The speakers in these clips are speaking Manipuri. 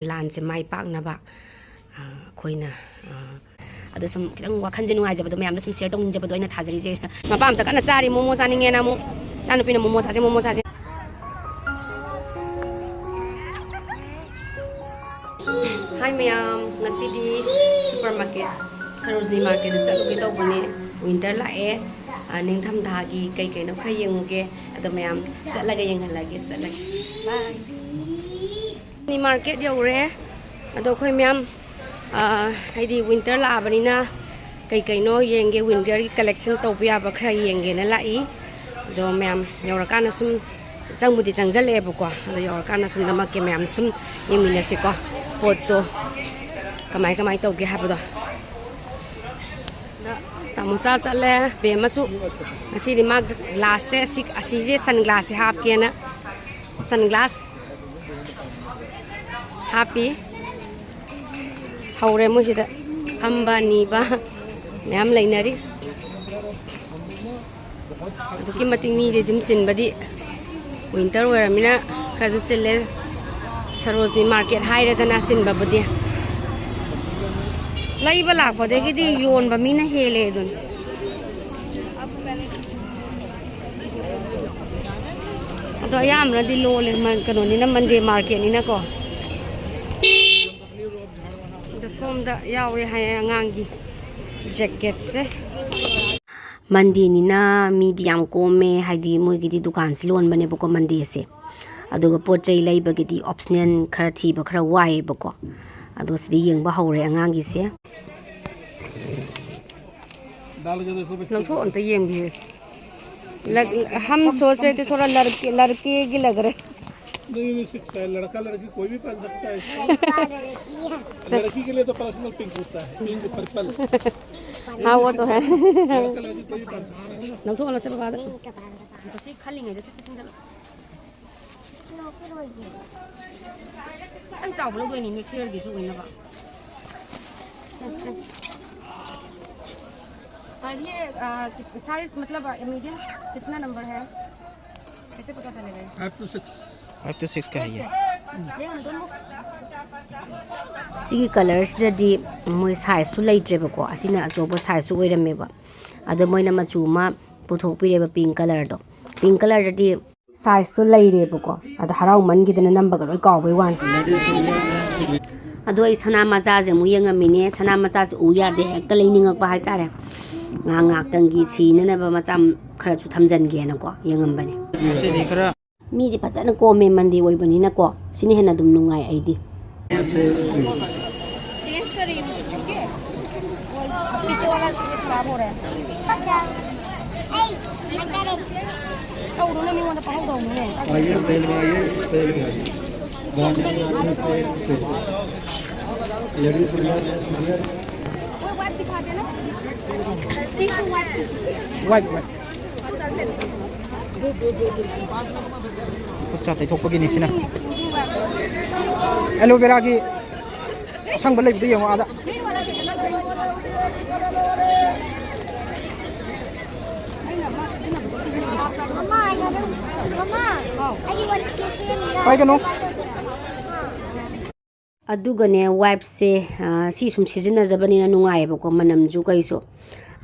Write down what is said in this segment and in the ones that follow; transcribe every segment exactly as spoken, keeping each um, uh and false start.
ꯂꯥꯟꯁꯦ ꯃꯥꯏ ꯄꯥꯛꯅꯕ, ꯑ, ꯑꯩꯈꯣꯏꯅ, ꯑ, ꯑꯗꯣ ꯁꯨꯝ ꯈꯤꯇꯪ ꯋꯥꯈꯜꯁꯦ ꯅꯨꯡꯉꯥꯏꯖꯕꯗꯣ, ꯃꯌꯥꯝꯗ ꯁꯨꯝ ꯁꯤꯌꯔ ꯇꯧꯅꯤꯡꯖꯕꯗꯣ ꯑꯩꯅ ꯊꯥꯖꯔꯤꯁꯦ꯫ ꯃꯄꯥ ꯑꯃ ꯀꯟꯅ ꯆꯥꯔꯤ, ꯃꯣꯃꯣ ꯆꯥꯅꯤꯡꯉꯦꯅ ꯑꯃꯨꯛ꯫ ꯏꯆꯥꯅꯨꯄꯤꯅ ꯃꯣꯃꯣ ꯆꯥꯁꯦ, ꯃꯣꯃꯣ ꯆꯥꯁꯦ꯫ ꯍꯥꯏ ꯃꯌꯥꯝ, ꯉꯁꯤꯗꯤ ꯁꯨꯄꯔ ꯃꯥꯔꯀꯦꯠ, ꯁꯔꯣꯖꯤꯅꯤ ꯃꯥꯔꯀꯦꯠꯇ ꯆꯠꯂꯨꯒꯦ ꯇꯧꯕꯅꯦ꯫ ꯋꯤꯟꯇꯔ ꯂꯥꯛꯑꯦ, ꯑ, ꯅꯤꯡꯊꯝꯊꯥꯒꯤ ꯀꯩ ꯀꯩꯅꯣ ꯈꯔ ꯌꯦꯡꯉꯨꯒꯦ꯫ ꯑꯗꯣ ꯃꯌꯥꯝ ꯆꯠꯂꯒ ꯌꯦꯡꯍꯜꯂꯒꯦ, ꯆꯠꯂꯒꯦ꯫ ꯕꯥꯏ꯫ ꯁꯔꯣꯖꯤꯅꯤ ꯃꯥꯔꯀꯦꯠ ꯌꯧꯔꯦ꯫ ꯑꯗꯣ ꯑꯩꯈꯣꯏ ꯃꯌꯥꯝ, ꯑ, ꯍꯥꯏꯗꯤ ꯋꯤꯟꯇꯔ ꯂꯥꯛꯑꯕꯅꯤꯅ ꯀꯩ ꯀꯩꯅꯣ ꯌꯦꯡꯒꯦ, ꯋꯤꯟꯇꯔꯒꯤ ꯀꯂꯦꯛꯁꯟ ꯇꯧꯕ ꯌꯥꯕ ꯈꯔ ꯌꯦꯡꯒꯦꯅ ꯂꯥꯛꯏ꯫ ꯑꯗꯣ ꯃꯌꯥꯝ ꯌꯧꯔꯀꯥꯟꯗ ꯁꯨꯝ ꯆꯪꯕꯨꯗꯤ ꯆꯪꯁꯜꯂꯛꯑꯦꯕꯀꯣ, ꯑꯗꯣ ꯌꯧꯔꯀꯥꯟꯗ ꯁꯨꯝ ꯅꯝꯃꯛꯀꯦ, ꯃꯌꯥꯝ ꯁꯨꯝ ꯌꯦꯡꯃꯤꯟꯅꯁꯤꯀꯣ, ꯄꯣꯠꯇꯣ ꯀꯃꯥꯏ ꯀꯃꯥꯏ ꯇꯧꯒꯦ ꯍꯥꯏꯕꯗꯣ꯫ ꯑꯗ ꯇꯥꯃꯣꯆꯥ ꯆꯠꯂꯦ, ꯕꯦꯝꯃꯁꯨ ꯉꯁꯤꯗꯤ ꯃꯥ ꯒ꯭ꯂꯥꯁꯁꯦ, ꯑꯁꯤ, ꯑꯁꯤꯁꯦ ꯁꯟ ꯒ꯭ꯂꯥꯁꯁꯦ ꯍꯥꯞꯀꯦꯅ ꯁꯟ ꯒ꯭ꯂꯥꯁ ꯍꯥꯞꯄꯤ꯫ ꯁꯧꯔꯦ ꯃꯣꯏꯁꯤꯗ ꯐꯝꯕ ꯅꯤꯕ ꯃꯌꯥꯝ ꯂꯩꯅꯔꯤ꯫ ꯑꯗꯨꯛꯀꯤ ꯃꯇꯤꯛ ꯃꯤꯗꯤ ꯑꯗꯨꯝ ꯆꯤꯟꯕꯗꯤ, ꯋꯤꯟꯇꯔ ꯑꯣꯏꯔꯃꯤꯅ ꯈꯔꯁꯨ ꯆꯤꯜꯂꯦ꯫ ꯁꯔꯣꯖꯤꯅꯤ ꯃꯥꯔꯀꯦꯠ ꯍꯥꯏꯔꯦꯗꯅ ꯆꯤꯟꯕꯕꯨꯗꯤ꯫ ꯂꯩꯕ ꯂꯥꯛꯄꯗꯒꯤꯗꯤ ꯌꯣꯟꯕ ꯃꯤꯅ ꯍꯦꯜꯂꯦ ꯑꯗꯨꯅꯤ꯫ ꯑꯗꯣ ꯑꯌꯥꯝꯕꯅꯗꯤ ꯂꯣꯜꯂꯦ, ꯃꯟ-, ꯀꯩꯅꯣꯅꯤꯅ, ꯃꯟꯗꯦ ꯃꯥꯔꯀꯦꯠꯅꯤꯅꯀꯣ꯫ ꯑꯗꯣ ꯁꯣꯝꯗ ꯌꯥꯎꯋꯦ ꯍꯥꯏꯌꯦ ꯑꯉꯥꯡꯒꯤ ꯖꯦꯀꯦꯠꯁꯦ꯫ ꯃꯟꯗꯦꯅꯤꯅ ꯃꯤꯗꯤ ꯌꯥꯝ ꯀꯣꯝꯃꯦ, ꯍꯥꯏꯗꯤ ꯃꯣꯏꯒꯤꯗꯤ ꯗꯨꯀꯥꯟꯁꯤ ꯂꯣꯟꯕꯅꯦꯕꯀꯣ ꯃꯟꯗꯦꯁꯦ꯫ ꯑꯗꯨꯒ ꯄꯣꯠ ꯆꯩ ꯂꯩꯕꯒꯤꯗꯤ ꯑꯣꯞꯁꯅꯦꯜ ꯈꯔ ꯊꯤꯕ ꯈꯔ ꯋꯥꯏꯌꯦꯕꯀꯣ꯫ ꯑꯗꯣ ꯁꯤꯗ ꯌꯦꯡꯕ ꯍꯧꯔꯦ ꯑꯉꯥꯡꯒꯤꯁꯦ꯫ ꯂꯧꯊꯣꯛ ꯑꯝꯇ ꯌꯦꯡꯕꯤꯔꯁꯤ꯫ लग, हम सोच रहे थे थोड़ा लड़के, लड़के की लग रहे। नहीं, नहीं, सिक्स है, लड़का लड़की कोई भी पहन सकता है इसको। लड़की के लिए तो पर्सनल पिंक होता है, पिंक पर्पल। हाँ, वो तो है। लड़का लड़की कोई भी पहन सकता है। ꯂꯧꯊꯣꯛꯍꯜꯂꯁꯦ ꯕꯕꯥꯗ꯫ ꯃꯁꯤ ꯈꯜꯂꯤꯉꯩꯗ ꯁꯠ ꯁꯠ ꯁꯤꯟꯖꯜꯂꯣ꯫ ꯈꯤꯇꯪ ꯆꯥꯎꯕ ꯂꯧꯗꯣꯏꯅꯤ, ꯅꯦꯛꯁ ꯏꯌꯔꯒꯤꯁꯨ ꯑꯣꯏꯅꯕ꯫ और ये, आ, साइज मतलब, आ, मीडियम कितना नंबर है? कैसे पता चलेगा ये? Five to six. Five to six का है ये। ये हम दोनों ꯁꯤꯒꯤ ꯀꯂꯔꯁꯤꯗꯗꯤ ꯃꯣꯏ ꯁꯥꯏꯖꯁꯨ ꯂꯩꯇ꯭ꯔꯦꯕꯀꯣ, ꯑꯁꯤꯅ ꯑꯆꯧꯕ ꯁꯥꯏꯖꯁꯨ ꯑꯣꯏꯔꯝꯃꯦꯕ꯫ ꯑꯗꯣ ꯃꯣꯏꯅ ꯃꯆꯨ ꯑꯃ ꯄꯨꯊꯣꯛꯄꯤꯔꯦꯕ, ꯄꯤꯡ ꯀꯂꯔꯗꯣ꯫ ꯄꯤꯡ ꯀꯂꯔꯗꯗꯤ ꯁꯥꯏꯖꯇꯣ ꯂꯩꯔꯦꯕꯀꯣ, ꯑꯗꯣ ꯍꯔꯥꯎꯃꯟꯈꯤꯗꯅ ꯅꯝꯕꯒ ꯂꯣꯏ ꯀꯥꯎꯕꯩ ꯋꯥꯅꯤ꯫ ꯑꯗꯣ ꯑꯩ ꯁꯅꯥ ꯃꯆꯥꯁꯦ ꯑꯃꯨꯛ ꯌꯦꯡꯉꯝꯃꯤꯅꯦ꯫ ꯁꯅꯥ ꯃꯆꯥꯁꯦ ꯎ ꯌꯥꯗꯦ, ꯍꯦꯛꯇ ꯂꯩꯅꯤꯡꯉꯛꯄ ꯍꯥꯏꯇꯥꯔꯦ꯫ ꯉꯥꯏꯍꯥꯛ ꯉꯥꯏꯍꯥꯛꯇꯪꯒꯤ ꯁꯤꯅꯅꯕ ꯃꯆꯥ ꯈꯔꯁꯨ ꯊꯝꯖꯟꯒꯦꯅꯀꯣ ꯌꯦꯡꯉꯝꯕꯅꯦ꯫ ꯁꯤꯗꯤ ꯈꯔ ꯃꯤꯗꯤ ꯐꯖꯅ ꯀꯣꯝꯃꯦ, ꯃꯟꯗꯦ ꯑꯣꯏꯕꯅꯤꯅꯀꯣ꯫ ꯁꯤꯅ ꯍꯦꯟꯅ ꯑꯗꯨꯝ ꯅꯨꯡꯉꯥꯏ ꯑꯩꯗꯤ꯫ White, white. ꯈꯨꯠ ꯁꯥ ꯇꯩꯊꯣꯛꯄꯒꯤꯅꯤ ꯁꯤꯅ꯫ ꯑꯦꯂꯣ ꯚꯦꯔꯥꯒꯤ ꯑꯁꯪꯕ ꯂꯩꯕꯗꯣ ꯌꯦꯡꯉꯣ ꯑꯥꯗ꯫ ꯄꯥꯏꯒꯅꯨ꯫ ꯑꯗꯨꯒꯅꯦ, ꯋꯥꯏꯞꯁꯦ, ꯑ, ꯁꯤ ꯁꯨꯝ ꯁꯤꯖꯤꯟꯅꯖꯕꯅꯤꯅ ꯅꯨꯡꯉꯥꯏꯌꯦꯕꯀꯣ, ꯃꯅꯝꯁꯨ ꯀꯩꯁꯨ꯫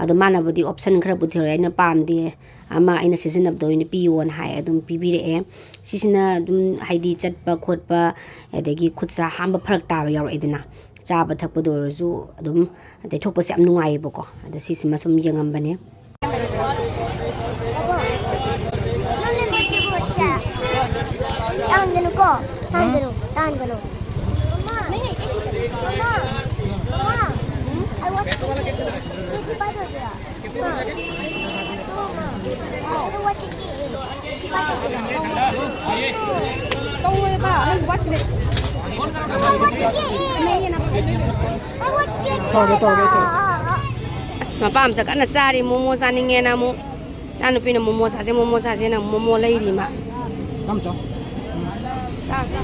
ꯑꯗꯣ ꯃꯥꯅꯕꯨꯗꯤ ꯑꯣꯞꯁꯟ ꯈꯔ ꯄꯨꯊꯣꯔꯛꯑꯦ, ꯑꯩꯅ ꯄꯥꯝꯗꯦ, ꯑꯃ ꯑꯩꯅ ꯁꯤꯖꯤꯟꯅꯕꯗꯣ ꯑꯣꯏꯅ ꯄꯤꯌꯣꯅ ꯍꯥꯏ, ꯑꯗꯨꯝ ꯄꯤꯕꯤꯔꯛꯑꯦ꯫ ꯁꯤꯁꯤꯅ ꯑꯗꯨꯝ ꯍꯥꯏꯗꯤ ꯆꯠꯄ ꯈꯣꯠꯄ, ꯑꯗꯒꯤ ꯈꯨꯠ ꯁꯥ ꯍꯥꯝꯕ ꯐꯔꯛ ꯇꯥꯕ ꯌꯥꯎꯔꯛꯑꯦꯗꯅ, ꯆꯥꯕ ꯊꯛꯄꯗ ꯑꯣꯏꯔꯁꯨ ꯑꯗꯨꯝ ꯇꯩꯊꯣꯛꯄꯁꯦ ꯌꯥꯝ ꯅꯨꯡꯉꯥꯏꯌꯦꯕꯀꯣ꯫ ꯑꯗꯣ ꯁꯤꯁꯤꯃ ꯁꯨꯝ ꯌꯦꯡꯉꯝꯕꯅꯦ꯫ ꯇꯥꯟꯒꯅꯨꯀꯣ, ꯇꯥꯟꯒꯅꯨ, ꯇꯥꯟꯒꯅꯨ꯫ ꯃꯃꯥ, ꯃꯃꯥ, ꯃꯃꯥ, I want to eat. ꯀꯦꯖꯤ ꯄꯥꯏꯗꯣꯏꯗꯨꯔꯥ? ꯃꯃꯥ, ꯃꯃꯥ, I don't want to eat. ꯀꯦꯖꯤ ꯄꯥꯏꯗꯣꯏꯗꯨꯔꯥ? ꯇꯧꯔꯣꯏꯕ, ꯅꯪ ꯋꯥꯠꯁꯤꯜꯂꯦ꯫ I want to eat. ꯇꯧꯔꯒꯦ, ꯇꯧꯔꯒꯦ, ꯇꯧꯔꯒꯦ꯫ ꯑꯁ, ꯃꯄꯥ ꯃꯆꯥ ꯀꯟꯅ ꯆꯥꯔꯤ, ꯃꯣꯃꯣ ꯆꯥꯅꯤꯡꯉꯦꯅ ꯑꯃꯨꯛ꯫ ꯏꯆꯥꯅꯨꯄꯤꯅ ꯃꯣꯃꯣ ꯆꯥꯁꯦ, ꯃꯣꯃꯣ ꯆꯥꯁꯦꯅ ꯃꯣꯃꯣ ꯂꯩꯔꯤ ꯃꯥ꯫ ꯆꯥꯎ, ꯆꯥꯎ꯫ ꯆꯥ, ꯆꯥ꯫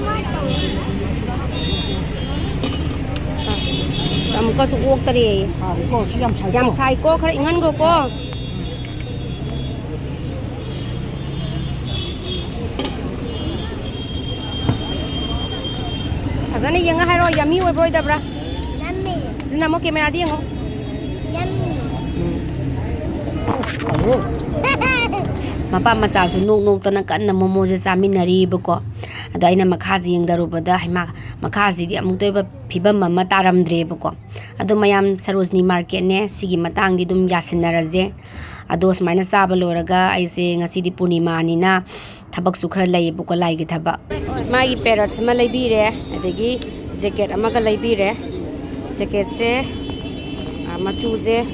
ꯑꯁ, ꯑꯃꯨꯛꯀꯁꯨ ꯑꯣꯛꯇꯔꯦꯌꯦ꯫ ꯁꯥꯔꯦꯀꯣ, ꯁꯤ ꯌꯥꯝ ꯁꯥꯏꯀꯣ꯫ ꯌꯥꯝ ꯁꯥꯏꯀꯣ, ꯈꯔ ꯏꯪꯍꯟꯈꯣꯀꯣ꯫ ꯐꯖ ꯑꯅꯤ ꯌꯦꯡꯉ ꯍꯥꯏꯔꯣ, yummy ꯑꯣꯏꯕ꯭ꯔꯥ ꯑꯣꯏꯗꯕ꯭ꯔꯥ? Yummy. ꯑꯗꯨꯅ ꯑꯃꯨꯛ cameraꯗ ꯌꯦꯡꯉꯣ꯫ Yummy. ꯎꯝ꯫ ꯃꯄꯥ ꯃꯆꯥꯁꯨ ꯅꯣꯛ ꯅꯣꯛꯇꯅ ꯀꯟꯅ ꯃꯣꯃꯣꯁꯦ ꯆꯥꯃꯤꯟꯅꯔꯤꯕꯀꯣ꯫ ꯑꯗꯣ ꯑꯩꯅ ꯃꯈꯥꯁꯦ ꯌꯦꯡꯊꯔꯨꯕꯗ, ꯍꯩꯃꯥ, ꯃꯈꯥꯁꯤꯗꯤ ꯑꯃꯨꯛꯇ ꯑꯣꯏꯕ ꯐꯤꯕꯝ ꯑꯃ ꯇꯥꯔꯝꯗ꯭ꯔꯦꯕꯀꯣ꯫ ꯑꯗꯣ ꯃꯌꯥꯝ, ꯁꯔꯣꯖꯅꯤ ꯃꯥꯔꯀꯦꯠꯅꯦ, ꯁꯤꯒꯤ ꯃꯇꯥꯡꯗꯤ ꯑꯗꯨꯝ ꯌꯥꯁꯤꯟꯅꯔꯁꯦ꯫ ꯑꯗꯣ ꯁꯨꯃꯥꯏꯅ ꯆꯥꯕ ꯂꯣꯏꯔꯒ ꯑꯩꯁꯦ ꯉꯁꯤꯗꯤ ꯄꯨꯔꯅꯤꯃꯥꯅꯤꯅ ꯊꯕꯛꯁꯨ ꯈꯔ ꯂꯩꯌꯦꯕꯀꯣ, ꯂꯥꯏꯒꯤ ꯊꯕꯛ꯫ ꯃꯥꯒꯤ parrot ꯑꯃ ꯂꯩꯕꯤꯔꯦ, ꯑꯗꯒꯤ jacket ꯑꯃꯒ ꯂꯩꯕꯤꯔꯦ꯫ Jacketꯁꯦ, ꯑ, ꯃꯆꯨꯁꯦ,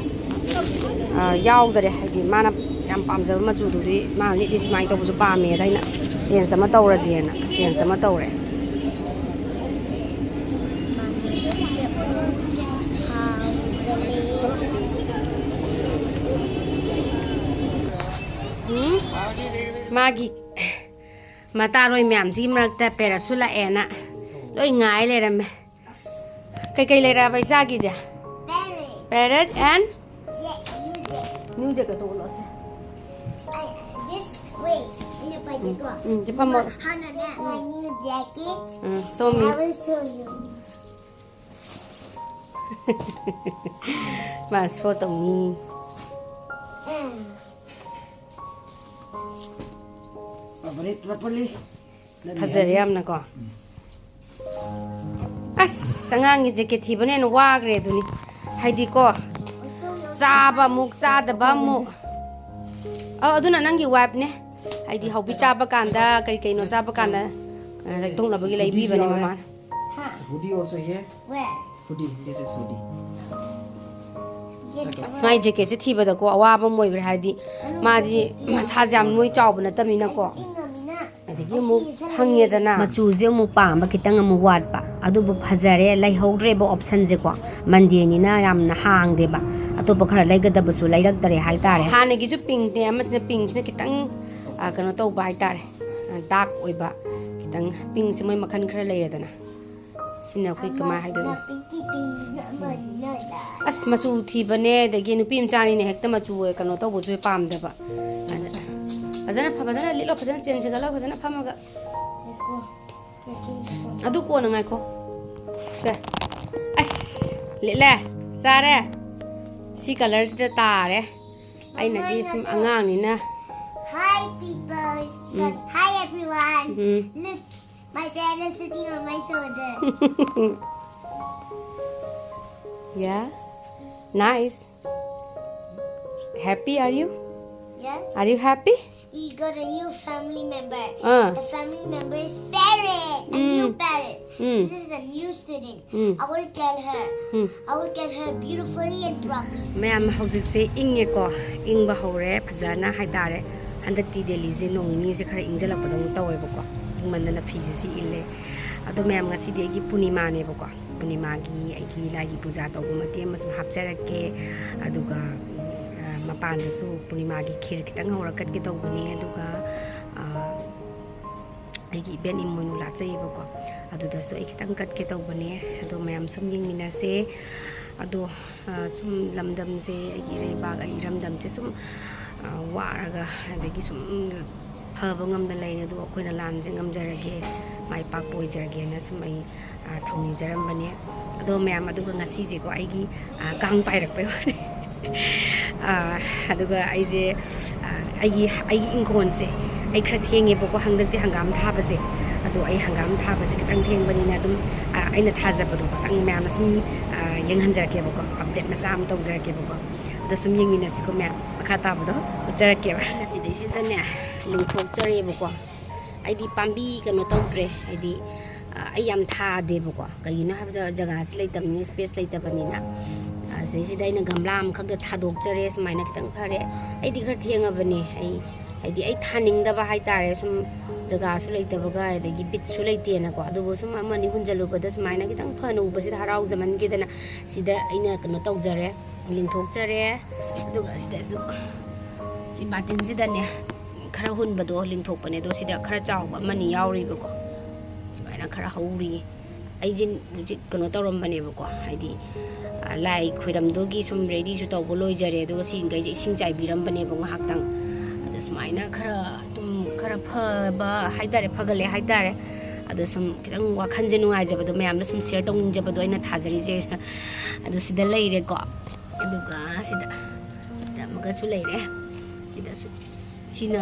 ꯑ, ꯌꯥꯎꯗꯔꯦ, ꯍꯥꯏꯗꯤ ꯃꯥꯅ ꯌꯥꯝ ꯄꯥꯝꯖꯕ ꯃꯆꯨꯗꯨꯗꯤ ꯃꯥꯅ ꯂꯤꯠꯂꯤ ꯁꯨꯃꯥꯏꯅ ꯇꯧꯕꯁꯨ ꯄꯥꯝꯃꯦꯅ ꯑꯩꯅ change ꯑꯃ ꯇꯧꯔꯁꯦꯅ change ꯑꯃ ꯇꯧꯔꯦ꯫ ꯎꯝ? ꯃꯥꯒꯤ ꯃꯇꯥꯔꯣꯏ ꯃꯌꯥꯝꯁꯤꯒꯤ ꯃꯔꯛꯇ parrotꯁꯨ ꯂꯥꯛꯑꯦꯅ ꯂꯣꯏ ꯉꯥꯏ ꯂꯩꯔꯝꯃꯦ꯫ ꯀꯩꯀꯩ ꯂꯩꯔꯛꯑꯕ ꯏꯆꯥꯒꯤꯗꯤ? Parrot. Parrot and? Jack, new jacket. New jacket ꯇꯣꯛꯂꯛꯑꯣꯁꯦ꯫ I, this, wait, ꯑꯩꯅ ꯄꯥꯏꯒꯦꯀꯣ꯫ ꯎꯝ, ꯁꯤ ꯐꯝꯃꯣ꯫ ꯍꯥꯟꯅꯅꯦ, my new jacket. Um, show me. I will show you. ꯃꯥ show ꯇꯧꯅꯤ꯫ ꯎꯝ꯫ Open it properly. ꯐꯖꯔꯦ ꯌꯥꯝꯅꯀꯣ꯫ ꯑꯁ, ꯑꯉꯥꯡꯒꯤ jacket ꯊꯤꯕꯅ ꯍꯦꯟꯅ ꯋꯥꯈ꯭ꯔꯦ ꯑꯗꯨꯅꯤ꯫ ꯍꯥꯏꯗꯤꯀꯣ, ꯆꯥꯕ ꯑꯃꯨꯛ, ꯆꯥꯗꯕ ꯑꯃꯨꯛ꯫ ꯑꯧ, ꯑꯗꯨꯅ ꯅꯪꯒꯤ wifeꯅꯦ꯫ ꯍꯥꯏꯗꯤ ꯍꯥꯎꯕꯤ ꯆꯥꯕ ꯀꯥꯟꯗ, ꯀꯔꯤ ꯀꯩꯅꯣ ꯆꯥꯕ ꯀꯥꯟꯗ, ꯑ, ꯂꯩꯊꯣꯛꯅꯕꯒꯤ ꯂꯩꯕꯤꯕꯅꯦ ꯃꯃꯥꯅ꯫ It's a hoodie also here. Where? Hoodie, this is hoodie. ꯑꯁ, ꯃꯥꯏ jacketꯁꯦ ꯊꯤꯕꯗꯀꯣ ꯑꯋꯥꯕ ꯑꯃ ꯑꯣꯏꯈ꯭ꯔꯦ, ꯍꯥꯏꯗꯤ ꯃꯥꯗꯤ ꯃꯁꯥꯁꯦ ꯌꯥꯝ ꯅꯣꯏ ꯆꯥꯎꯕ ꯅꯠꯇꯕꯅꯤꯅꯀꯣ꯫ ꯑꯗꯒꯤ ꯑꯃꯨꯛ ꯐꯪꯉꯦꯗꯅ꯫ ꯃꯆꯨꯁꯦ ꯑꯃꯨꯛ ꯄꯥꯝꯕ ꯈꯤꯇꯪ ꯑꯃꯨꯛ ꯋꯥꯠꯄ, ꯑꯗꯨꯕꯨ ꯐꯖꯔꯦ, ꯂꯩꯍꯧꯗ꯭ꯔꯦꯕ optionꯁꯦꯀꯣ꯫ Mondayꯅꯤꯅ ꯌꯥꯝꯅ ꯍꯥꯡꯗꯦꯕ, ꯑꯇꯣꯞꯄ ꯈꯔ ꯂꯩꯒꯗꯕꯁꯨ ꯂꯩꯔꯛꯇꯔꯦ ꯍꯥꯏꯇꯥꯔꯦ꯫ ꯍꯥꯟꯅꯒꯤꯁꯨ pinkꯅꯦ, ꯑꯃꯁꯤꯅ pinkꯁꯤꯅ ꯈꯤꯇꯪ, ꯑ, ꯀꯩꯅꯣ ꯇꯧꯕ ꯍꯥꯏꯇꯥꯔꯦ, ꯑ, dark ꯑꯣꯏꯕ ꯈꯤꯇꯪ꯫ Pinkꯁꯦ ꯃꯣꯏ ꯃꯈꯜ ꯈꯔ ꯂꯩꯔꯦꯗꯅ꯫ ꯁꯤꯅ ꯑꯩꯈꯣꯏ ꯀꯃꯥꯏ ꯍꯥꯏꯗꯣꯏꯅꯣ? ꯑꯁ, ꯃꯆꯨ ꯊꯤꯕꯅꯦ, ꯑꯗꯒꯤ ꯅꯨꯄꯤ ꯃꯆꯥꯅꯤꯅ ꯍꯦꯛꯇ ꯃꯆꯨ ꯀꯩꯅꯣ ꯇꯧꯕꯁꯨ ꯄꯥꯝꯗꯕ꯫ ꯑꯗꯨꯅ ꯐꯖꯅ ꯐ-, ꯐꯖꯅ ꯂꯤꯠꯂꯣ, ꯐꯖꯅ ꯆꯦꯟꯁꯤꯜꯂꯣ, ꯐꯖꯅ ꯐꯝꯃꯒ꯫ ꯑꯗꯨ ꯀꯣꯟꯅ ꯉꯥꯏꯈꯣ꯫ ꯁꯦ, ꯑꯁ, ꯂꯤꯠꯂꯦ, ꯆꯥꯔꯦ꯫ ꯁꯤ ꯀꯂꯔꯁꯤꯗ ꯇꯥꯔꯦ꯫ ꯑꯩꯅꯗꯤ ꯁꯨꯝ ꯑꯉꯥꯡꯅꯤꯅ꯫ Hi, people. So, hi, everyone. Mm. Look, my parents sitting on my shoulder. Yeah. Nice. Happy are you? Yes. Are you happy? We got a new family member. Uh. The family member is Parrot. A new parrot. Mm. This is a new student. Mm. I will tell her. Mm. I will tell her beautifully and properly. ꯃꯌꯥꯝ, ꯍꯧꯖꯤꯛꯁꯦ ꯏꯪꯉꯦꯀꯣ, ꯏꯪꯕ ꯍꯧꯔꯦ ꯐꯖꯅ ꯍꯥꯏꯇꯥꯔꯦ꯫ ꯍꯟꯗꯛꯇꯤ ꯗꯦꯜꯂꯤꯁꯦ ꯅꯣꯡ ꯅꯤꯅꯤꯁꯦ ꯈꯔ ꯏꯪꯖꯜꯂꯛꯄꯗꯧꯅ ꯇꯧꯋꯦꯕꯀꯣ, ꯏꯪꯃꯟꯗꯅ ꯐꯤꯁꯦ ꯁꯤ ꯏꯜꯂꯦ꯫ ꯑꯗꯣ ꯃꯌꯥꯝ, ꯉꯁꯤꯗꯤ ꯑꯩꯒꯤ ꯄꯨꯔꯅꯤꯃꯥꯅꯦꯕꯀꯣ, ꯄꯨꯔꯅꯤꯃꯥꯒꯤ ꯑꯩꯒꯤ ꯂꯥꯏꯒꯤ ꯄꯨꯖꯥ ꯇꯧꯕ ꯃꯇꯦꯛ ꯑꯃ ꯁꯨꯝ ꯍꯥꯞꯆꯔꯛꯀꯦ꯫ ꯑꯗꯨꯒ, ꯎꯝ, ꯑ, ꯃꯄꯥꯟꯗꯁꯨ ꯄꯨꯔꯅꯤꯃꯥꯒꯤ ꯈꯤꯔ ꯈꯤꯇꯪ ꯍꯧꯔ ꯀꯠꯀꯦ ꯇꯧꯕꯅꯦ꯫ ꯑꯗꯨꯒ, ꯑ, ꯑꯩꯒꯤ ꯏꯕꯦꯟ ꯏꯃꯣꯏꯅꯨ ꯂꯥꯠꯆꯩꯌꯦꯕꯀꯣ, ꯑꯗꯨꯗꯁꯨ ꯑꯩ ꯈꯤꯇꯪ ꯀꯠꯀꯦ ꯇꯧꯕꯅꯦ꯫ ꯑꯗꯣ ꯃꯌꯥꯝ ꯁꯨꯝ ꯌꯦꯡꯃꯤꯟꯅꯁꯦ꯫ ꯑꯗꯣ, ꯑ, ꯁꯨꯝ ꯂꯝꯗꯝꯁꯦ, ꯑꯩꯒꯤ ꯏꯔꯩꯕꯥꯛ, ꯑꯩ ꯏꯔꯝꯗꯝꯁꯦ ꯁꯨꯝ, ꯑ, ꯋꯥꯔꯒ, ꯑꯗꯒꯤ ꯁꯨꯝ ꯐꯕ ꯉꯝꯗ ꯂꯩꯔꯦ꯫ ꯑꯗꯣ ꯑꯩꯈꯣꯏꯅ ꯂꯥꯟꯁꯦ ꯉꯝꯖꯔꯒꯦ, ꯃꯥꯏ ꯄꯥꯛꯄ ꯑꯣꯏꯖꯔꯒꯦꯅ ꯁꯨꯝ ꯑꯩ, ꯑ, ꯊꯧꯅꯤꯖꯔꯝꯕꯅꯦ꯫ ꯑꯗꯣ ꯃꯌꯥꯝ, ꯑꯗꯨꯒ ꯉꯁꯤꯁꯦꯀꯣ, ꯑꯩꯒꯤ, ꯑ, ꯀꯥꯡ ꯄꯥꯏꯔꯛꯄꯩ ꯋꯥꯅꯤ꯫ ꯑ, ꯑꯗꯨꯒ ꯑꯩꯁꯦ, ꯑ, ꯑꯩꯒꯤ, ꯑꯩꯒꯤ ꯏꯪꯈꯣꯜꯁꯦ ꯑꯩ ꯈꯔ ꯊꯦꯡꯉꯦꯕꯀꯣ, ꯍꯟꯗꯛꯇꯤ ꯍꯪꯒꯥꯝ ꯊꯥꯕꯁꯦ꯫ ꯑꯗꯣ ꯑꯩ ꯍꯪꯒꯥꯝ ꯊꯥꯕꯁꯦ ꯈꯤꯇꯪ ꯊꯦꯡꯕꯅꯤꯅ ꯑꯗꯨꯝ, ꯑ, ꯑꯩꯅ ꯊꯥꯖꯕꯗꯣ ꯈꯤꯇꯪ ꯃꯌꯥꯝꯅ ꯁꯨꯝ, ꯑ, ꯌꯦꯡꯍꯟꯖꯔꯛꯀꯦꯕꯀꯣ, ꯑꯞꯗꯦꯠ ꯃꯆꯥ ꯑꯃ ꯇꯧꯖꯔꯛꯀꯦꯕꯀꯣ꯫ ꯑꯗꯣ ꯁꯨꯝ ꯌꯦꯡꯃꯤꯟꯅꯁꯤꯀꯣ ꯃꯌꯥꯝ, ꯃꯈꯥ ꯇꯥꯕꯗꯣ ꯎꯠꯆꯔꯛꯀꯦꯕ꯫ ꯁꯤꯗꯩꯁꯤꯗꯅꯦ ꯂꯤꯡꯊꯣꯛꯆꯔꯦꯕꯀꯣ꯫ ꯑꯩꯗꯤ ꯄꯥꯝꯕꯤ ꯀꯩꯅꯣ ꯇꯧꯗ꯭ꯔꯦ, ꯍꯥꯏꯗꯤ, ꯑ, ꯑꯩ ꯌꯥꯝ ꯊꯥꯗꯦꯕꯀꯣ꯫ ꯀꯩꯒꯤꯅꯣ ꯍꯥꯏꯕꯗ ꯖꯒꯥꯁꯤ ꯂꯩꯇꯕꯅꯤꯅ, ꯁ꯭ꯄꯦꯁ ꯂꯩꯇꯕꯅꯤꯅ꯫ ꯑ, ꯁꯤꯗꯩꯁꯤꯗ ꯑꯩꯅ ꯒꯝꯂꯥ ꯑꯃꯈꯛꯇ ꯊꯥꯗꯣꯛꯆꯔꯦ, ꯁꯨꯃꯥꯏꯅ ꯈꯤꯇꯪ ꯐꯔꯦ꯫ ꯑꯩꯗꯤ ꯈꯔ ꯊꯦꯡꯉꯕꯅꯦ, ꯑꯩ, ꯍꯥꯏꯗꯤ ꯑꯩ ꯊꯥꯅꯤꯡꯗꯕ ꯍꯥꯏꯇꯥꯔꯦ, ꯁꯨꯝ ꯖꯒꯥꯁꯨ ꯂꯩꯇꯕꯒ ꯑꯗꯒꯤ ꯕꯤꯠꯁꯨ ꯂꯩꯇꯦꯅꯀꯣ꯫ ꯑꯗꯨꯕꯨ ꯁꯨꯝ ꯑꯃꯅꯤ ꯍꯨꯟꯖꯜꯂꯨꯕꯗ ꯁꯨꯃꯥꯏꯅ ꯈꯤꯇꯪ ꯐꯅ ꯎꯕꯁꯤꯗ ꯍꯔꯥꯎꯖꯃꯟꯒꯤꯗꯅ ꯁꯤꯗ ꯑꯩꯅ ꯀꯩꯅꯣ ꯇꯧꯖꯔꯦ, ꯂꯤꯡꯊꯣꯛꯆꯔꯦ꯫ ꯑꯗꯨꯒ ꯁꯤꯗꯁꯨ ꯁꯤ ꯕꯥꯇꯤꯟꯁꯤꯗꯅꯦ ꯈꯔ ꯍꯨꯟꯕꯗꯣ ꯂꯤꯡꯊꯣꯛꯄꯅꯦ꯫ ꯑꯗꯣ ꯁꯤꯗ ꯈꯔ ꯆꯥꯎꯕ ꯑꯃꯅꯤ ꯌꯥꯎꯔꯤꯕꯀꯣ, ꯁꯨꯃꯥꯏꯅ ꯈꯔ ꯍꯧꯔꯤ꯫ ꯑꯩꯁꯦ ꯍꯧꯖꯤꯛ ꯀꯩꯅꯣ ꯇꯧꯔꯝꯕꯅꯦꯕꯀꯣ, ꯍꯥꯏꯗꯤ, ꯑ, ꯂꯥꯏ ꯈꯣꯏꯔꯝꯗꯣꯒꯤ ꯁꯨꯝ ꯔꯦꯗꯤꯁꯨ ꯇꯧꯕ ꯂꯣꯏꯖꯔꯦ, ꯑꯗꯨꯒ ꯁꯤꯈꯩꯁꯦ ꯏꯁꯤꯡ ꯆꯥꯏꯕꯤꯔꯝꯕꯅꯦꯕ ꯉꯥꯏꯍꯥꯛꯇꯪ꯫ ꯑꯗꯣ ꯁꯨꯃꯥꯏꯅ ꯈꯔ ꯑꯗꯨꯝ ꯈꯔ ꯐꯕ ꯍꯥꯏꯇꯥꯔꯦ, ꯐꯒꯠꯂꯦ ꯍꯥꯏꯇꯥꯔꯦ꯫ ꯑꯗꯣ ꯁꯨꯝ ꯈꯤꯇꯪ ꯋꯥꯈꯜꯁꯦ ꯅꯨꯡꯉꯥꯏꯖꯕꯗꯣ, ꯃꯌꯥꯝꯗ ꯁꯨꯝ ꯁꯤꯌꯔ ꯇꯧꯅꯤꯡꯖꯕꯗꯣ ꯑꯩꯅ ꯊꯥꯖꯔꯤꯁꯦ꯫ ꯑꯗꯣ ꯁꯤꯗ ꯂꯩꯔꯦꯀꯣ, ꯑꯗꯨꯒ ꯁꯤꯗ, ꯁꯤꯗ ꯑꯃꯒꯁꯨ ꯂꯩꯔꯦ꯫ ꯁꯤꯗꯁꯨ ꯁꯤꯅ,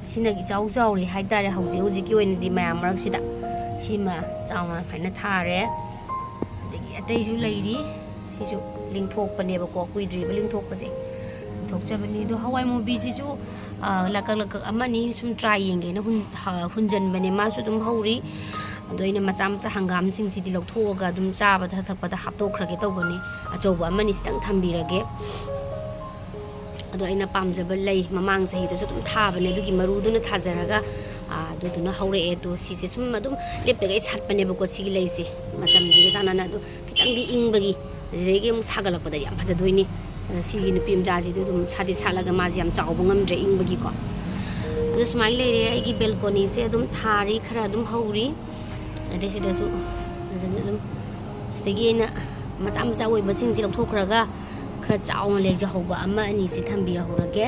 ꯁꯤꯅ ꯏꯆꯥꯎ ꯆꯥꯎꯔꯤ ꯍꯥꯏꯇꯥꯔꯦ ꯍꯧꯖꯤꯛ ꯍꯧꯖꯤꯛꯀꯤ ꯑꯣꯏꯅꯗꯤ ꯃꯌꯥꯝ ꯃꯔꯛꯁꯤꯗ꯫ ꯁꯤꯃ ꯆꯥꯎꯅ ꯁꯨꯃꯥꯏꯅ ꯊꯥꯔꯦ꯫ ꯑꯗꯒꯤ ꯑꯇꯩꯁꯨ ꯂꯩꯔꯤ꯫ ꯁꯤꯁꯨ ꯂꯤꯡꯊꯣꯛꯄꯅꯦꯕꯀꯣ, ꯀꯨꯏꯗ꯭ꯔꯤꯕ ꯂꯤꯡꯊꯣꯛꯄꯁꯦ꯫ ꯂꯤꯡꯊꯣꯛꯆꯕꯅꯤ꯫ ꯑꯗꯣ ꯍꯋꯥꯏ ꯃꯨꯕꯤꯁꯤꯁꯨ, ꯑ, ꯂꯀꯛ ꯂꯀꯛ ꯑꯃꯅꯤ ꯁꯨꯝ ꯇ꯭ꯔꯥꯏ ꯌꯦꯡꯒꯦꯅ ꯍꯨꯟ-, ꯍ-, ꯍꯨꯟꯖꯟꯕꯅꯦ꯫ ꯃꯥꯁꯨ ꯑꯗꯨꯝ ꯍꯧꯔꯤ꯫ ꯑꯗꯣ ꯑꯩꯅ ꯃꯆꯥ ꯃꯆꯥ ꯍꯪꯒꯥꯝꯁꯤꯡꯁꯤꯗꯤ ꯂꯧꯊꯣꯛꯑꯒ ꯑꯗꯨꯝ ꯆꯥꯕꯗ ꯊꯛꯄꯗ ꯍꯥꯞꯇꯣꯛꯈ꯭ꯔꯒꯦ ꯇꯧꯕꯅꯤ꯫ ꯑꯆꯧꯕ ꯑꯃꯅꯤ ꯁꯤꯇꯪ ꯊꯝꯕꯤꯔꯒꯦ꯫ ꯑꯗꯣ ꯑꯩꯅ ꯄꯥꯝꯖꯕ ꯂꯩ ꯃꯃꯥꯡ ꯆꯍꯤꯗꯁꯨ ꯑꯗꯨꯝ ꯊꯥꯕꯅꯦ, ꯑꯗꯨꯒꯤ ꯃꯔꯨꯗꯨꯅ ꯊꯥꯖꯔꯒ, ꯑ, ꯑꯗꯨꯗꯨꯅ ꯍꯧꯔꯛꯑꯦ꯫ ꯑꯗꯣ ꯁꯤꯁꯦ ꯁꯨꯝ ꯑꯗꯨꯝ ꯂꯦꯞꯇꯒꯩ ꯁꯥꯠꯄꯅꯦꯕꯀꯣ, ꯁꯤꯒꯤ ꯂꯩꯁꯦ ꯃꯇꯝꯁꯤꯒ ꯆꯥꯟꯅꯅ꯫ ꯑꯗꯣ ꯈꯤꯇꯪꯗꯤ ꯏꯪꯕꯒꯤ, ꯑꯗꯨꯗꯒꯤ ꯑꯃꯨꯛ ꯁꯥꯒꯠꯂꯛꯄꯗ ꯌꯥꯝ ꯐꯖꯗꯣꯏꯅꯤ꯫ ꯑꯗ ꯁꯤꯒꯤ ꯅꯨꯄꯤ ꯃꯆꯥꯁꯤꯗꯤ ꯑꯗꯨꯝ ꯁꯥꯗꯤ ꯁꯥꯠꯂꯒ ꯃꯥꯁꯦ ꯌꯥꯝ ꯆꯥꯎꯕ ꯉꯝꯗ꯭ꯔꯦ ꯏꯪꯕꯒꯤꯀꯣ꯫ ꯑꯗꯣ ꯁꯨꯃꯥꯏꯅ ꯂꯩꯔꯦ꯫ ꯑꯩꯒꯤ ꯕꯦꯜꯀꯣꯅꯤꯁꯦ ꯑꯗꯨꯝ ꯊꯥꯔꯤ, ꯈꯔ ꯑꯗꯨꯝ ꯍꯧꯔꯤ꯫ ꯑꯗꯩ ꯁꯤꯗꯁꯨ ꯑꯗꯨꯗꯒꯤ ꯑꯗꯨꯝ ꯁꯤꯗꯒꯤ ꯑꯩꯅ ꯃꯆꯥ ꯃꯆꯥ ꯑꯣꯏꯕꯁꯤꯡꯁꯦ ꯂꯧꯊꯣꯛꯈ꯭ꯔꯒ ꯈꯔ ꯆꯥꯎꯅ ꯂꯩꯖꯍꯧꯕ ꯑꯃ ꯑꯅꯤꯁꯦ ꯊꯝꯕꯤꯍꯧꯔꯒꯦ꯫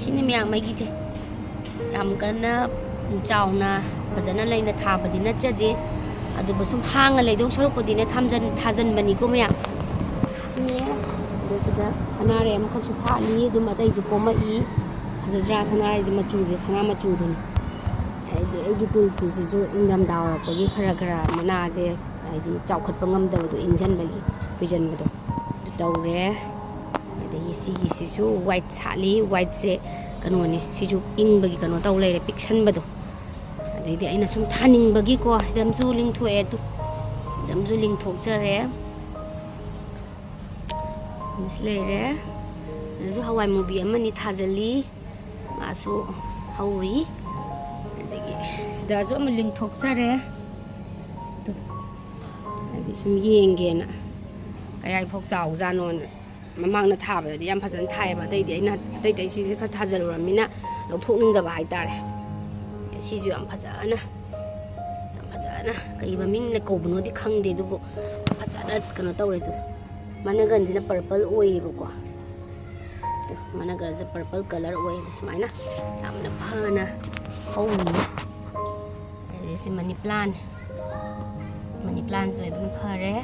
ꯁꯤꯅꯤ ꯃꯌꯥꯝ ꯑꯩꯒꯤꯁꯦ꯫ ꯌꯥꯝ ꯀꯟꯅ ꯆꯥꯎꯅ ꯐꯖꯅ ꯂꯩꯅ ꯊꯥꯕꯗꯤ ꯅꯠꯆꯗꯦ, ꯑꯗꯨꯕꯨ ꯁꯨꯝ ꯍꯥꯡꯉ ꯂꯩꯗꯧ ꯁꯔꯨꯛꯄꯨꯗꯤꯅꯦ ꯊꯝꯖꯟ-, ꯊꯥꯖꯟꯕꯅꯤꯀꯣ ꯃꯌꯥꯝ꯫ ꯁꯤꯅꯦ꯫ ꯑꯗꯣ ꯁꯤꯗ ꯁꯅꯥꯔꯩ ꯑꯃꯈꯛꯁꯨ ꯁꯥꯠꯂꯤ, ꯑꯗꯨꯝ ꯑꯇꯩꯁꯨ ꯄꯣꯝꯃꯛꯏ꯫ ꯐꯖꯗ꯭ꯔꯥ? ꯁꯅꯥꯔꯩꯁꯦ ꯃꯆꯨꯁꯦ ꯁꯅꯥ ꯃꯆꯨꯗꯨꯅꯤ꯫ ꯍꯥꯏꯗꯤ ꯑꯩꯒꯤ ꯇꯨꯜꯁꯤꯁꯤꯁꯨ ꯏꯪꯊꯝꯊꯥ ꯍꯧꯔꯛꯄꯒꯤ ꯈꯔ ꯈꯔ ꯃꯅꯥꯁꯦ ꯍꯥꯏꯗꯤ ꯆꯥꯎꯈꯠꯄ ꯉꯝꯗꯕꯗꯣ, ꯏꯪꯁꯟꯕꯒꯤ ꯈꯨꯏꯖꯟꯕꯗꯣ ꯑꯗꯨ ꯇꯧꯔꯦ꯫ ꯑꯗꯒꯤ ꯁꯤꯒꯤꯁꯤꯁꯨ ꯋꯥꯏꯠ ꯁꯥꯠꯂꯤ꯫ ꯋꯥꯏꯠꯁꯦ ꯀꯩꯅꯣꯅꯦ, ꯁꯤꯁꯨ ꯏꯪꯕꯒꯤ ꯀꯩꯅꯣ ꯇꯧ ꯂꯩꯔꯦ, ꯄꯤꯛꯁꯟꯕꯗꯣ꯫ ꯑꯗꯩꯗꯤ ꯑꯩꯅ ꯁꯨꯝ ꯊꯥꯅꯤꯡꯕꯒꯤꯀꯣ, ꯁꯤꯗ ꯑꯃꯁꯨ ꯂꯤꯡꯊꯣꯛꯑꯦ, ꯑꯗꯨ ꯁꯤꯗ ꯑꯃꯁꯨ ꯂꯤꯡꯊꯣꯛꯆꯔꯦ꯫ ꯑꯗꯨꯁꯨ ꯂꯩꯔꯦ꯫ ꯑꯗꯨꯁꯨ ꯍꯋꯥꯏ ꯃꯨꯕꯤ ꯑꯃꯅꯤ ꯊꯥꯖꯤꯜꯂꯤ, ꯃꯥꯁꯨ ꯍꯧꯔꯤ꯫ ꯑꯗꯒꯤ ꯁꯤꯗꯁꯨ ꯑꯃ ꯂꯤꯡꯊꯣꯛꯆꯔꯦ꯫ ꯑꯗꯨ ꯍꯥꯏꯗꯤ ꯁꯨꯝ ꯌꯦꯡꯒꯦꯅ ꯀꯌꯥꯏꯐꯥꯎ ꯆꯥꯎꯖꯥꯠꯅꯣꯅ꯫ ꯃꯃꯥꯡꯗ ꯊꯥꯕꯗꯗꯤ ꯌꯥꯝ ꯐꯖꯅ ꯊꯥꯏꯌꯦꯕ, ꯑꯇꯩꯗꯤ ꯑꯩꯅ ꯑꯇꯩ ꯑꯇꯩ ꯁꯤꯁꯦ ꯈꯔ ꯊꯥꯖꯤꯜꯂꯨꯔꯃꯤꯅ ꯂꯧꯊꯣꯛꯅꯤꯡꯗꯕ ꯍꯥꯏꯇꯥꯔꯦ꯫ ꯁꯤꯁꯨ ꯌꯥꯝ ꯐꯖꯅ, ꯌꯥꯝ ꯐꯖꯅ, ꯀꯩ ꯃꯃꯤꯡꯅ ꯀꯧꯕꯅꯣꯗꯤ ꯈꯪꯗꯦ, ꯑꯗꯨꯕꯨ ꯐꯖꯅ ꯀꯩꯅꯣ ꯇꯧꯔꯦ꯫ ꯑꯗꯨ ꯃꯅꯒꯟꯁꯤꯅ ꯄꯔꯄꯜ ꯑꯣꯏꯌꯦꯕꯀꯣ꯫ ꯑꯗꯨ ꯃꯅꯒꯟꯁꯦ ꯄꯔꯄꯜ ꯀꯂꯔ ꯑꯣꯏ꯫ ꯑꯗꯨ ꯁꯨꯃꯥꯏꯅ ꯌꯥꯝꯅ ꯐꯅ ꯍꯧꯔꯤ꯫ ꯑꯗꯩ ꯁꯤ ꯃꯅꯤ ꯄ꯭ꯂꯥꯟ, ꯃꯅꯤ ꯄ꯭ꯂꯥꯟꯁꯨ ꯑꯗꯨꯝ ꯐꯔꯦ꯫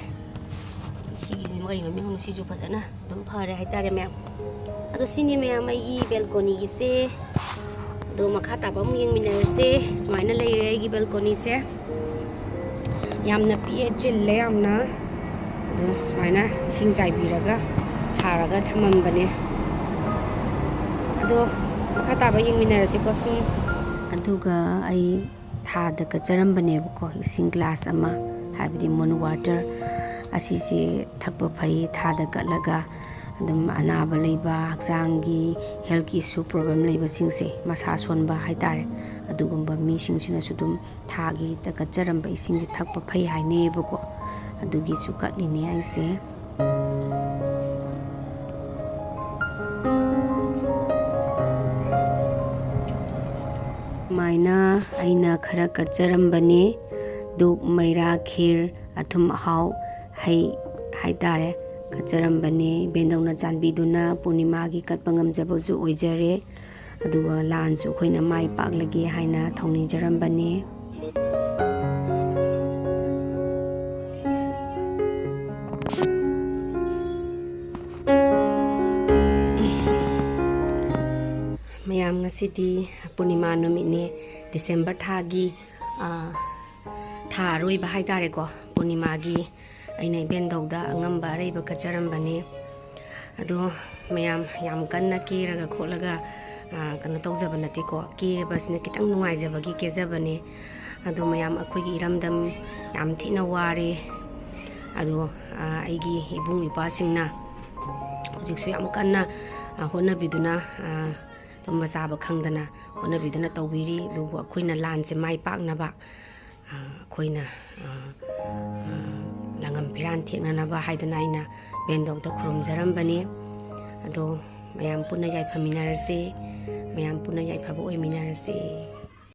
ꯁꯤꯒꯤ ꯀꯔꯤ ꯃꯃꯤꯡ ꯍꯥꯏꯕꯅꯣ? ꯁꯤꯁꯨ ꯐꯖꯅ ꯑꯗꯨꯝ ꯐꯔꯦ ꯍꯥꯏꯇꯥꯔꯦ ꯃꯌꯥꯝ꯫ ꯑꯗꯣ ꯁꯤꯅꯤ ꯃꯌꯥꯝ ꯑꯩꯒꯤ ꯕꯦꯜꯀꯣꯅꯤꯒꯤꯁꯦ꯫ ꯑꯗꯣ ꯃꯈꯥ ꯇꯥꯕ ꯑꯃꯨꯛ ꯌꯦꯡꯃꯤꯟꯅꯔꯁꯦ꯫ ꯁꯨꯃꯥꯏꯅ ꯂꯩꯔꯦ ꯑꯩꯒꯤ ꯕꯦꯜꯀꯣꯅꯤꯁꯦ꯫ ꯌꯥꯝꯅ ꯄꯤꯛꯑꯦ, ꯆꯤꯜꯂꯦ ꯌꯥꯝꯅ꯫ ꯑꯗꯣ ꯁꯨꯃꯥꯏꯅ ꯏꯁꯤꯡ ꯆꯥꯏꯕꯤꯔꯒ ꯊꯥꯔꯒ ꯊꯝꯃꯝꯕꯅꯦ꯫ ꯑꯗꯣ ꯃꯈꯥ ꯇꯥꯕ ꯌꯦꯡꯃꯤꯟꯅꯔꯁꯤꯀꯣ ꯁꯨꯝ꯫ ꯑꯗꯨꯒ ꯑꯩ ꯊꯥꯗ ꯀꯠꯆꯔꯝꯕꯅꯦꯕꯀꯣ, ꯏꯁꯤꯡ ꯒ꯭ꯂꯥꯁ ꯑꯃ, ꯍꯥꯏꯕꯗꯤ ꯃꯨꯟ ꯋꯥꯇꯔ꯫ ꯑꯁꯤꯁꯦ ꯊꯛꯄ ꯐꯩ, ꯊꯥꯗ ꯀꯠꯂꯒ ꯑꯗꯨꯝ ꯑꯅꯥꯕ ꯂꯩꯕ, ꯍꯛꯆꯥꯡꯒꯤ ꯍꯦꯜꯠꯀꯤ ꯏꯁꯨ ꯄ꯭ꯔꯣꯕ꯭ꯂꯦꯝ ꯂꯩꯕꯁꯤꯡꯁꯦ, ꯃꯁꯥ ꯁꯣꯟꯕ ꯍꯥꯏꯇꯥꯔꯦ, ꯑꯗꯨꯒꯨꯝꯕ ꯃꯤꯁꯤꯡꯁꯤꯅꯁꯨ ꯑꯗꯨꯝ ꯊꯥꯒꯤ ꯀꯠꯆꯔꯝꯕ ꯏꯁꯤꯡꯁꯦ ꯊꯛꯄ ꯐꯩ ꯍꯥꯏꯅꯩꯌꯦꯕꯀꯣ꯫ ꯑꯗꯨꯒꯤꯁꯨ ꯀꯠꯂꯤꯅꯦ ꯑꯩꯁꯦ꯫ ꯁꯨꯃꯥꯏꯅ ꯑꯩꯅ ꯈꯔ ꯀꯠꯆꯔꯝꯕꯅꯦ꯫ ꯙꯨꯞ, ꯃꯩꯔꯥ, ꯈꯤꯔ, ꯑꯊꯨꯝ ꯑꯍꯥꯎ, ꯍꯩ ꯍꯥꯏꯇꯥꯔꯦ, ꯀꯠꯆꯔꯝꯕꯅꯦ꯫ ꯏꯕꯦꯟꯗꯧꯅ ꯆꯥꯟꯕꯤꯗꯨꯅ ꯄꯨꯔꯅꯤꯃꯥꯒꯤ ꯀꯠꯄ ꯉꯝꯖꯕꯁꯨ ꯑꯣꯏꯖꯔꯦ꯫ ꯑꯗꯨꯒ ꯂꯥꯟꯁꯨ ꯑꯩꯈꯣꯏꯅ ꯃꯥꯏ ꯄꯥꯛꯂꯒꯦ ꯍꯥꯏꯅ ꯊꯧꯅꯤꯖꯔꯝꯕꯅꯦ꯫ ꯃꯌꯥꯝ, ꯉꯁꯤꯗꯤ ꯄꯨꯔꯅꯤꯃꯥ ꯅꯨꯃꯤꯠꯅꯦ, ꯗꯤꯁꯦꯝꯕꯔ ꯊꯥꯒꯤ, ꯑꯥ, ꯊꯥ ꯑꯔꯣꯏꯕ ꯍꯥꯏꯇꯥꯔꯦꯀꯣ, ꯄꯨꯔꯅꯤꯃꯥꯒꯤ ꯑꯩꯅ ꯏꯕꯦꯟꯗꯧꯗ ꯑꯉꯝꯕ ꯑꯔꯩꯕ ꯀꯠꯆꯔꯝꯕꯅꯤ꯫ ꯑꯗꯣ ꯃꯌꯥꯝ, ꯌꯥꯝ ꯀꯟꯅ ꯀꯦꯔꯒ ꯈꯣꯠꯂꯒ, ꯑꯥ, ꯀꯩꯅꯣ ꯇꯧꯖꯕ ꯅꯠꯇꯦꯀꯣ, ꯀꯦꯕꯁꯤꯅ ꯈꯤꯇꯪ ꯅꯨꯡꯉꯥꯏꯖꯕꯒꯤ ꯀꯦꯖꯕꯅꯦ꯫ ꯑꯗꯣ ꯃꯌꯥꯝ, ꯑꯩꯈꯣꯏꯒꯤ ꯏꯔꯝꯗꯝ ꯌꯥꯝ ꯊꯤꯅ ꯋꯥꯔꯦ꯫ ꯑꯗꯣ, ꯑꯥ, ꯑꯩꯒꯤ ꯏꯕꯨꯡ ꯏꯄ꯭ꯋꯥꯁꯤꯡꯅ ꯍꯧꯖꯤꯛꯁꯨ ꯌꯥꯝ ꯀꯟꯅ, ꯑꯥ, ꯍꯣꯠꯅꯕꯤꯗꯨꯅ, ꯑꯥ, ꯇꯨꯝꯕ ꯆꯥꯕ ꯈꯪꯗꯅ ꯍꯣꯠꯅꯕꯤꯗꯨꯅ ꯇꯧꯕꯤꯔꯤ꯫ ꯑꯗꯨꯕꯨ ꯑꯩꯈꯣꯏꯅ ꯂꯥꯟꯁꯦ ꯃꯥꯏ ꯄꯥꯛꯅꯕ, ꯑꯥ, ꯑꯩꯈꯣꯏꯅ, ꯑꯥ, ꯑꯥ, ꯂꯥꯡꯉꯝ ꯐꯤꯔꯥꯟ ꯊꯦꯛꯅꯅꯕ ꯍꯥꯏꯗꯅ ꯑꯩꯅ ꯏꯕꯦꯟꯗꯧꯗ ꯈꯨꯔꯨꯝꯖꯔꯝꯕꯅꯤ꯫ ꯑꯗꯣ ꯃꯌꯥꯝ ꯄꯨꯟꯅ ꯌꯥꯏꯐꯃꯤꯟꯅꯔꯁꯤ, ꯃꯌꯥꯝ ꯄꯨꯟꯅ ꯌꯥꯏꯐꯕ ꯑꯣꯏꯃꯤꯟꯅꯔꯁꯤ꯫